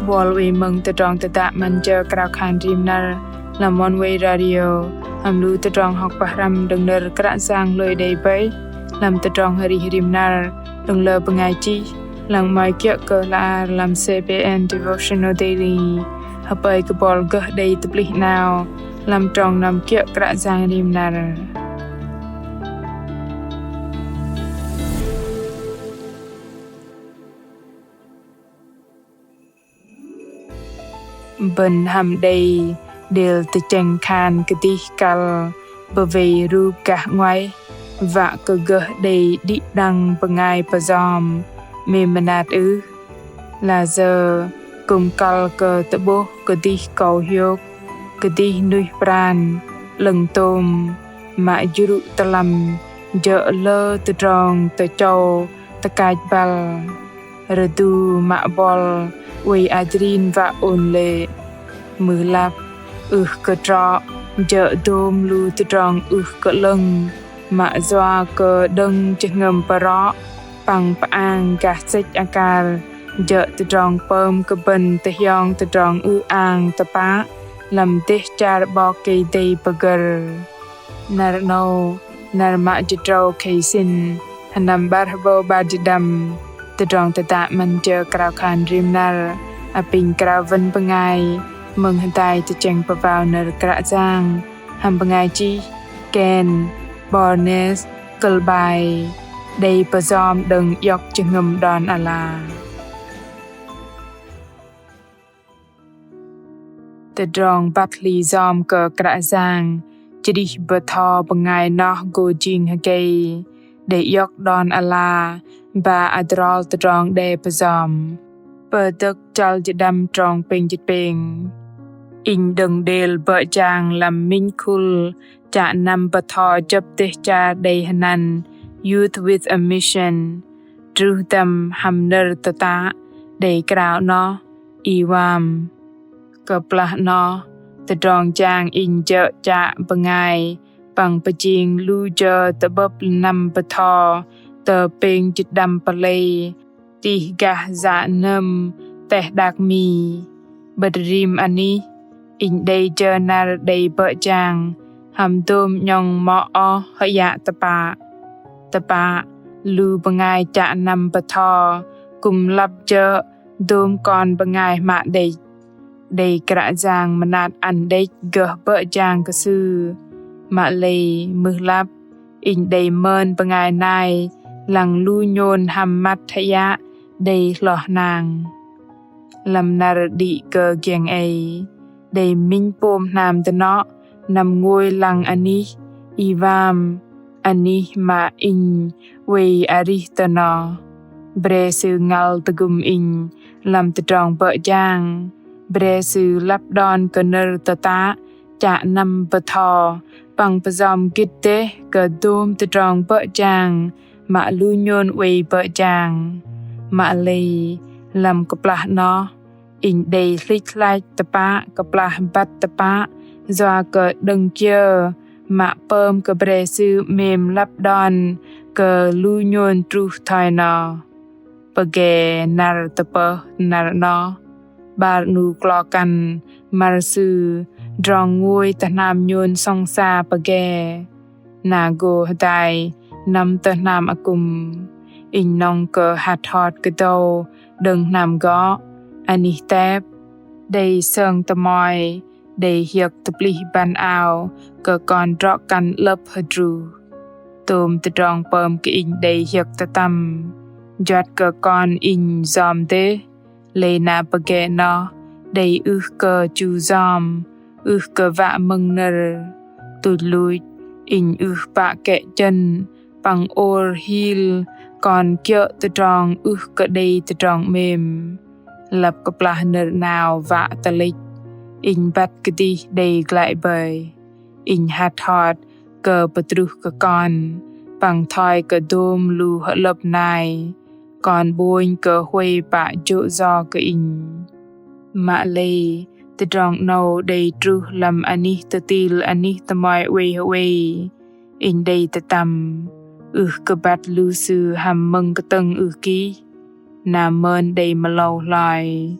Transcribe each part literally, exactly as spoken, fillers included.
Bol wei mơ̆ng tơdrong tơdă 'măn jơ krao khan rim năr lăm Oneway Radio, hăm lu tơdrong hŏk pơhrăm đơ̆ng nơ̆r Kră Yang lui đei bơih lăm tơdrong arih rim năr đơ̆ng lơ bơngai chih, lăng 'mơ̆i kiơ̆ kơ hla ar lăm C B N Devotional Daily. Hơpơi kơ bol gơh đei tơplih 'nao lăm trong năm kiơ̆ Kră Yang rim năr. Bơ̆n hăm đei đêl tơchĕng khan kơdih kăl bơwei rup gah 'nguaih, wă kơ gơh đei đĭ đăng bơngai pơjom 'mêm mơnat ưh? Layơ kư̆m kăl kơ tơ'bôh kơdih kâu hiôk, kơdih nuih pran, 'lơ̆ng tôm, mă jrŭ tơlăm jơ̆ lơ tơdrong tơchâu tơkach băl. Rơdu mă bol oei adrin wă ôn lê̆. Mưh lăp ưh kơ trŏ jơ̆ dôm lu tơdrong ưh kơ 'lơ̆ng, mă yua kơ đơ̆ng jơhngơ̆m pơrŏ păng pơang gah sĕch akar jơ̆ tơdrong pơm kơ bơ̆n tơhiong tơdrong ư-ang tơpă lăm dêh char 'Bok Kei-Dei pơgơ̆r. Năr 'nâu, năr mă jĭt tơdrâu khei sĭn, hơnăm 'bar hơbâu 'bar jĭt đăm. Tơdrong tơdă 'măn jơ krao khan rim năr apinh krao wơ̆n bơngai mơ̆ng hơdai tơchĕng pơwao nơ̆r Kră Yang hăm bơngai chih Ken Barnes, kơ̆l bai Đei pơjom đơ̆ng iŏk jơhngơ̆m đon ala. Tơdrong băt hli yom kơ Kră Yang chrih bơtho bơngai noh gô jing hơgei đei iŏk đon ala ba adrol tơdrong đe pơjom. Pơdơ̆k chăl jĭt đăm trong pêng jĭt pêng. Inh đơ̆ng đêl bơ̆ jang lăm minh khul chă năm bơtho jơ̆p dêh char đei hơnăn Youth with a Mission truh dăm hăm nơ̆r tơtă đei krao noh: Iwam. Kơplah noh, tơdrong jang inh jơ̆ chă bơngai păng pơjing lu jơ tơ'bơ̆p năm bơtho tơ pêng jĭt đăm pơlei tih gah yă nơm teh đak Mi. 'Bơ̆t rim anih, inh đei jơ năr đei bơ̆ jang hăm dôm 'nhŏng mŏ oh hơyă tơpă. Tơpă, lu bơngai chă năm bơtho kư̆m lăp jơ̆ dôm kon bơngai hmă đĕch. Đei Kră Yang mơnat ăn đĕch gơh bơ̆ jang kơ sư. Mă lei mưh lăp, inh đei mơn bơngai nai lăng lu nhôn hăm măt hơyă đei hloh hnang. Lăm năr đĭ kơ giĕng ei, đei minh pôm hnam dơnŏ năm ngôi lăng anih Iwam, anih mă inh oei arih tơ noh. Bre sư ngăl tơgŭm inh lăm tơdrong bơ̆ jang. Bre sư lăp đon kơ nơ̆r tơtă chă năm bơtho păng pơjom gĭt dêh kơ dôm tơdrong bơ̆ jang mă lu nhôn oei bơ̆ jang. Mă lei lăm kơplah noh, inh đei hlĭch hlach tơpă kơplah băt tơpă yua kơ đơ̆ng kiơ mă pơm kơ bre sư 'mêm lăp đon kơ lu nhôn truh thoi noh. Pơge năr tơpơh năr noh, 'bar 'nu klo kăn măr sư drong ngôi tơ hnam nhôn sŏng sa pơge. Na gô hơdai năm tơ hnam akŭm, inh nŏng kơ hăt hot kơdâu đơ̆ng hnam gŏ, anih tep, đei sơng tơmoi, đei hiơ̆k tơplih băn ao kơ kon drŏ kăn 'lơ̆p hơdruh. Tôm tơdrong pơm kơ inh đei hiơ̆k tơtăm, juăt kơ kon inh yom dêh. Lei na pơge noh đei ưh kơ chu yom, ưh kơ wă mơ̆ng nơ̆r. Tuch luch, inh ưh pă kĕ chơ̆n păng ôr hil kon kiơ̆ tơdrong ưh kơ đei tơdrong 'mêm. Lăp kơplah nơ̆r 'nao wă tơlĕch, inh băt kơdih đei glăi bơih. Inh hăt hot kơ pơtruh kơ kon păng thoi kơ dôm lu hơ'lơ̆p nai, kon 'bônh kơ huay pă jô̆ yo kơ inh. Mă lei tơdrong 'nâu đei truh lăm anih tơtil anih tơmoi oei hơwei. Inh đei tơtăm, ưh kơ băt lu sư hăm mơ̆ng kơtơ̆ng ưh kih. Na mơn đei mơlâu hloi,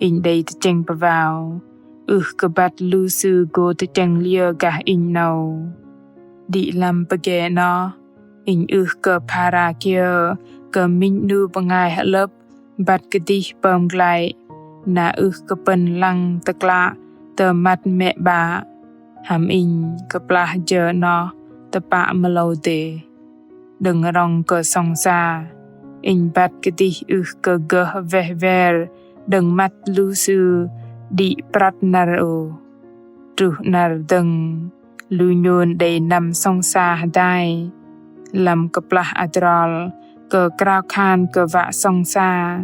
inh đei tơchĕng pơwao, ưh kơ băt lu sư gô tơchĕng liơ gah inh 'nâu. Đĭ lăm pơgê noh, inh ưh kơ phara kiơ kơ minh 'nu bơngai hơ'lơ̆p băt kơdih pơm glăi, na ưh kơ pơ̆n lăng tơklă tơ măt mĕ 'bă, hăm inh kơplah jơ noh tơpă mơlâu dêh. Đơ̆ng rŏng kơ sŏng sa, inh băt kơdih ưh kơ gơh weh wer đơ̆ng măt lu sư đĭ prăt năr ôh. Truh năr dơ̆ng, lu nhôn đei năm sŏng sa hơdai. Lăm kơplah adrol kơ krao khan kơ wă sŏng sa,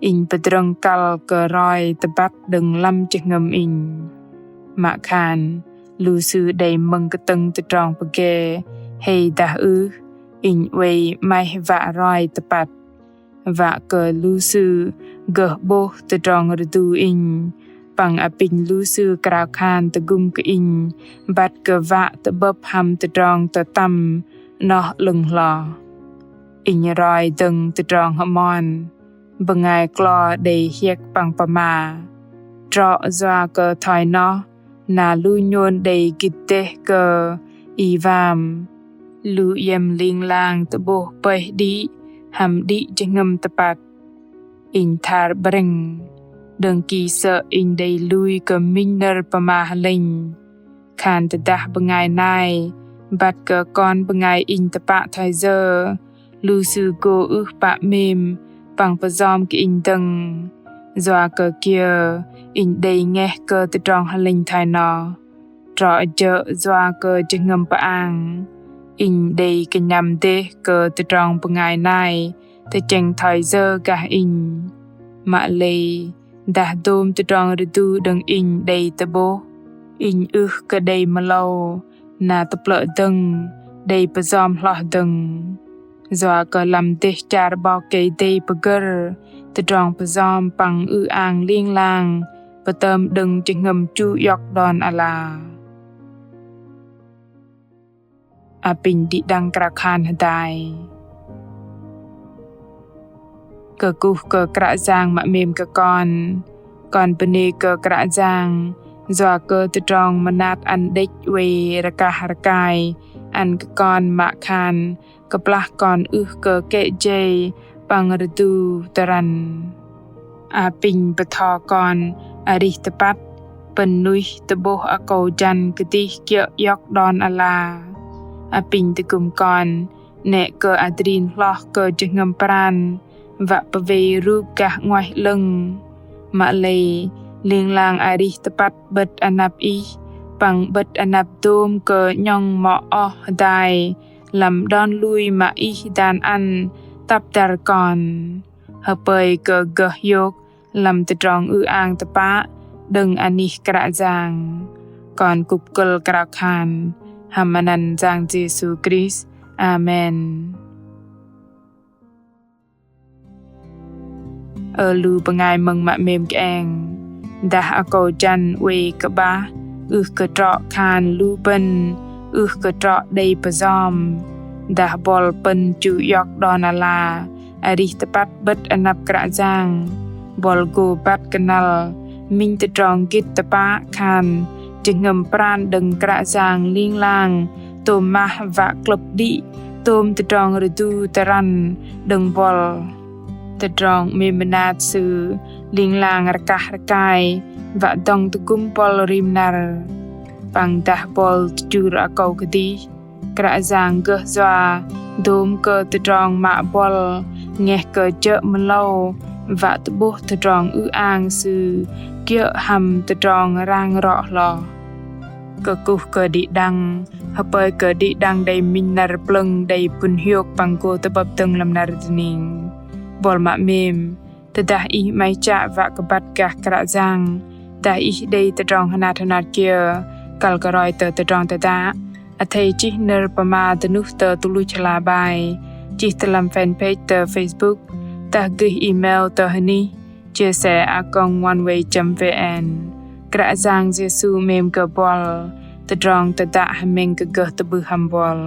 inh pơdrơ̆ng kăl kơ roi tơbăt đơ̆ng lăm jơhngơ̆m inh. Mă khan lu sư đei mơ̆ng kơtơ̆ng tơdrong pơgê hei dah ưh, inh oei 'maih wă roi tơpăt. Wă kơ lu sư gơh 'bôh tơdrong rơdu inh, păng apinh lu sư krao khan tơgŭm kơ inh băt kơ wă tơ'bơ̆p hăm tơdrong tơtăm 'noh 'lơ̆ng hloh. Inh roi dơ̆ng tơdrong hơmon, bơngai klo đei hiĕk păng pơma. Trŏ yua kơ thoi noh, na lu nhôn đei gĭt dêh kơ iwam. Lu iĕm ling lang tơ'bôh pơih đĭ, hăm đĭ jơhngơ̆m tơpăt. Inh thar 'brĕng, đơ̆ng ki sơ̆ inh đei lui kơ minh nơ̆r pơma hơlĕnh. Khan tơdah bơngai nai băt kơ kon bơngai inh tơpă thoi yơ, lu sư gô ưh pă 'mêm păng pơjom kơ inh dơ̆ng. Yua kơ kiơ inh đei ngeh kơ tơdrong hơlĕnh thoi noh. Trŏ jơ̆ yua kơ jơhngơ̆m pơang, inh đei kơnhăm dêh kơ tơdrong bơngai nai tơchĕng thoi yơ gah inh. Mă lei, dah dôm tơdrong rơdu đơ̆ng inh đei tơ'bôh, inh ưh kơ đei mơlâu, na tơplơ̆ dơ̆ng, đei pơjom hloh dơ̆ng. Yua kơ lăm dêh char 'Bok Kei-Dei pơgơ̆r, tơdrong pơjom păng ư-ang ling lang pơtơm đơ̆ng jơhngơ̆m chu iŏk đon ala. Apinh đĭ đăng krao khan hơdai. Kơkuh kơ Kră Yang mă 'mêm kơ kon. Kon bơnê kơ Kră Yang yua kơ tơdrong mơnat ăn đĕch oei rơkah rơkai ăn kơ kon mă khan kơplah kon ưh kơ kĕ jei păng rơdu tơrăn. Apinh bơtho kon arih tơpăt, pơ̆n nuih tơ'bôh akâu jăn kơdih kiơ̆ iŏk đon ala. Apinh tơgŭm kon 'nĕ kơ adrin hloh kơ jơhngơ̆m pran, wă pơwei rup gah 'nguaih 'lơ̆ng. Mă lei, ling lang arih tơpăt 'bơ̆t anăp ih, păng 'bơ̆t anăp dôm kơ 'nhŏng mŏ oh hơdai, lăm đon lui mă ih dan ăn tăp dăr kon. Hơpơi kơ gơh hiôk lăm tơdrong ư-ang tơpă đơ̆ng anih Kră Yang. Kon kŭp kơ̆l krao khan hăm anăn Yang Yêsu Krist. Amen. Ơ lu bơngai mơ̆ng mă 'mêm kơeng. Dah akâu jăn oei kơ'bah, ưh kơ trŏ khan lu bơ̆n ưh kơ trŏ đei pơjom. Dah buăl pơ̆n chu iŏk đon ala, arih tơpăt 'bơ̆t anăp Kră Yang, buăl gô băt kơnăl minh tơdrong gĭt tơpă khan jơhngơ̆m pran đơ̆ng Kră Yang ling lang tôm mah wă klơ̆p đĭ tôm tơdrong rơdu tơrăn đơ̆ng buăl. Tơdrong 'mêm mơnat Sư ling lang rơkah rơkai wă dŏng tơgŭm buăl rim năr. Păng dah buăl tơchŭr akâu kơdih, Kră Yang gơh yua dôm kơ tơdrong mă buăl ngeh kơ jơ̆ mơlâu wă tơ'bôh tơdrong ư-ang Sư kiơ̆ hăm tơdrong rang rŏ hloh. Kơkuh kơ đĭ đăng, hơpơi kơ đĭ đăng đei minh năr plơ̆ng đei pŭn hiôk păng gô tơ'bơ̆p dơ̆ng lăm năr dơning. Buăl mă 'mêm, tơdah ih 'maih chă wă kơ băt gah Kră Yang, dah ih đei tơdrong hơnat hơnat kiơ kăl kơ roi tơ tơdrong tơdă, athei chih nơ̆r pơma dơnuh tơ tơluch hla bơar, chih tơ lăm fanpage tơ Facebook, dah gơih email tơ hơnih chia sẻ a còng oneway chấm vn. Kră Yang Yêsu 'mêm kơ buăl, tơdrong tơdă hơmĕng kơ gơh tơ'bưh hăm buăl.